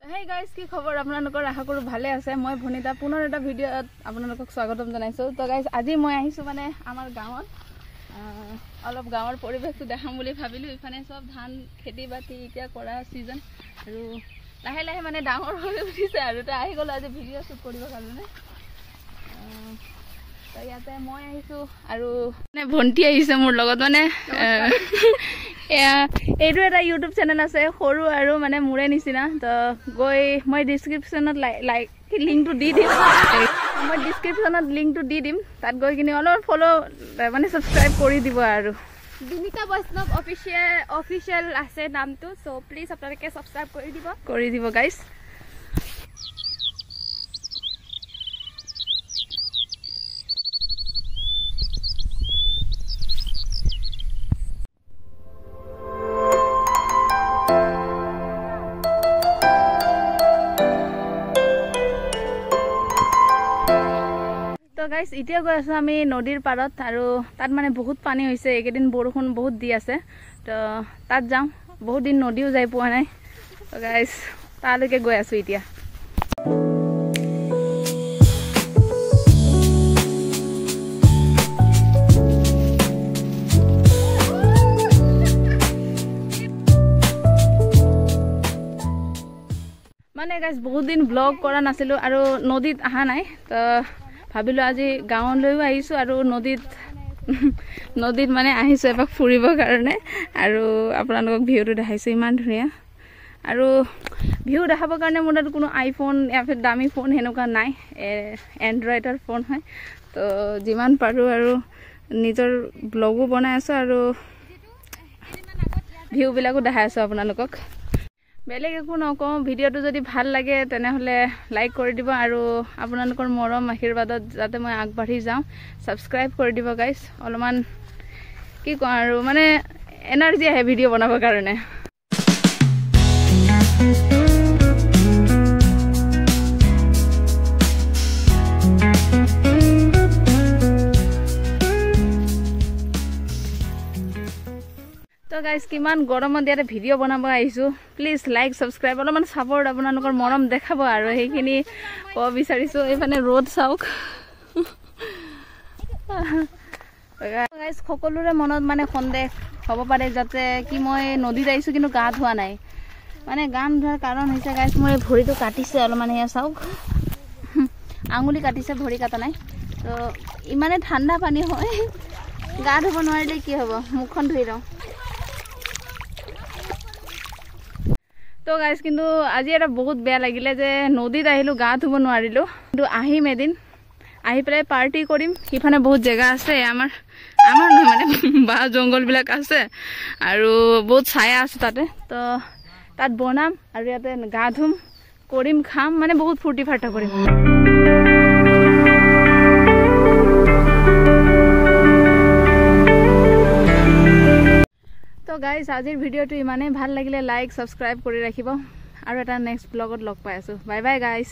Hey guys, কি খবৰ আপোনালোকৰ? আশা কৰোঁ ভালে আছে। মই ভনিতা পুনৰ এটা ভিডিঅ'ত আপোনালোকক স্বাগতম জনাইছোঁ। তো গাইজ, আজি মই আহিছোঁ মানে আমাৰ গাঁৱত অলপ গাঁৱৰ পৰিৱেশটো দেখাম বুলি ভাবিলোঁ। ইফালে চব ধান খেতি বাতি এতিয়া কৰা ছিজন আৰু লাহে লাহে মানে ডাঙৰ হৈ উঠিছে আৰু। তো আহি গ'লোঁ আজি ভিডিঅ' শ্বুট কৰিবৰ কাৰণে। তো ইয়াতে মই আহিছোঁ আৰু মানে ভণ্টি আহিছে মোৰ লগত। মানে এয়া এইটো এটা ইউটিউব চেনেল আছে সৰু আৰু মানে মোৰে নিচিনা। তো গৈ মই ডিছক্ৰিপশ্যনত লাইক লিংকটো দি দিম, মই ডিছক্ৰিপশ্যনত লিংকটো দি দিম, তাত গৈ কিনি অলপ ফ'ল' মানে ছাবস্ক্ৰাইব কৰি দিব। আৰু বিনিতা বৈষ্ণৱ অফিচিয়েল আছে নামটো, চ' প্লিজ আপোনালোকে ছাবস্ক্ৰাইব কৰি দিব গাইজ। তো গাইজ, এতিয়া গৈ আছোঁ আমি নদীৰ পাৰত আৰু তাত মানে বহুত পানী হৈছে, এইকেইদিন বৰষুণ বহুত দি আছে। তো তাত যাওঁ, বহুত দিন নদীও যাই পোৱা নাই। তো গাইজ, তালৈকে গৈ আছোঁ এতিয়া। মানে গাইজ, বহুত দিন ব্লগ কৰা নাছিলোঁ আৰু নদীত অহা নাই। তো ভাবিলোঁ আজি গাঁৱলৈও আহিছোঁ আৰু নদীত মানে আহিছোঁ এপাক ফুৰিবৰ কাৰণে আৰু আপোনালোকক ভিউটো দেখাইছোঁ, ইমান ধুনীয়া। আৰু ভিউ দেখাবৰ কাৰণে মোৰ তাত কোনো আইফোন ইয়াৰ পিছত দামী ফোন সেনেকুৱা নাই, এণ্ড্ৰইডৰ ফোন হয়। তো যিমান পাৰোঁ আৰু নিজৰ ব্লগো বনাই আছোঁ আৰু ভিউবিলাকো দেখাই আছোঁ আপোনালোকক। বেলেগ একো নকওঁ, ভিডিঅ'টো যদি ভাল লাগে তেনেহ'লে লাইক কৰি দিব আৰু আপোনালোকৰ মৰম আশীৰ্বাদত যাতে মই আগবাঢ়ি যাওঁ ছাবস্ক্ৰাইব কৰি দিব গাইজ। অলপমান কি কওঁ আৰু, মানে এনাৰ্জি আহে ভিডিঅ' বনাবৰ কাৰণে। তো গাইজ, কিমান গৰমত ইয়াতে ভিডিঅ' বনাব আহিছোঁ। প্লিজ লাইক ছাবস্ক্ৰাইব, অলপমান ছাপৰ্ট, আপোনালোকৰ মৰম দেখাব আৰু সেইখিনি ক'ব বিচাৰিছোঁ। এইফালে ৰ'দ চাওক গাইজ, সকলোৰে মনত মানে সন্দেহ হ'ব পাৰে যাতে কি মই নদীত আহিছোঁ কিন্তু গা ধোৱা নাই। মানে গা নোধোৱাৰ কাৰণ হৈছে গাইজ, মোৰ এই ভৰিটো কাটিছে অলপমান, সেয়া চাওক, আঙুলি কাটিছে, ভৰি কটা নাই। তো ইমানে ঠাণ্ডা পানী হয়, গা ধুব নোৱাৰিলে কি হ'ব, মুখখন ধুই লওঁ। তো গাইজ, কিন্তু আজি এটা বহুত বেয়া লাগিলে যে নদীত আহিলোঁ গা ধুব নোৱাৰিলোঁ। কিন্তু আহিম এদিন, আহি পেলাই পাৰ্টি কৰিম। সিফালে বহুত জেগা আছে, আমাৰ নহয় মানে বাঁহ জংঘলবিলাক আছে আৰু বহুত ছায়া আছে তাতে। তো তাত বনাম আৰু ইয়াতে গা ধুম, কৰিম, খাম, মানে বহুত ফূৰ্তি ফাৰ্তা কৰিম। তো গাইজ, আজিৰ ভিডিঅ'টো ইমানেই ভাল লাগিলে লাইক ছাবস্ক্ৰাইব কৰি ৰাখিব আৰু এটা নেক্সট ব্লগত লগ পাই আছোঁ। Bye bye guys.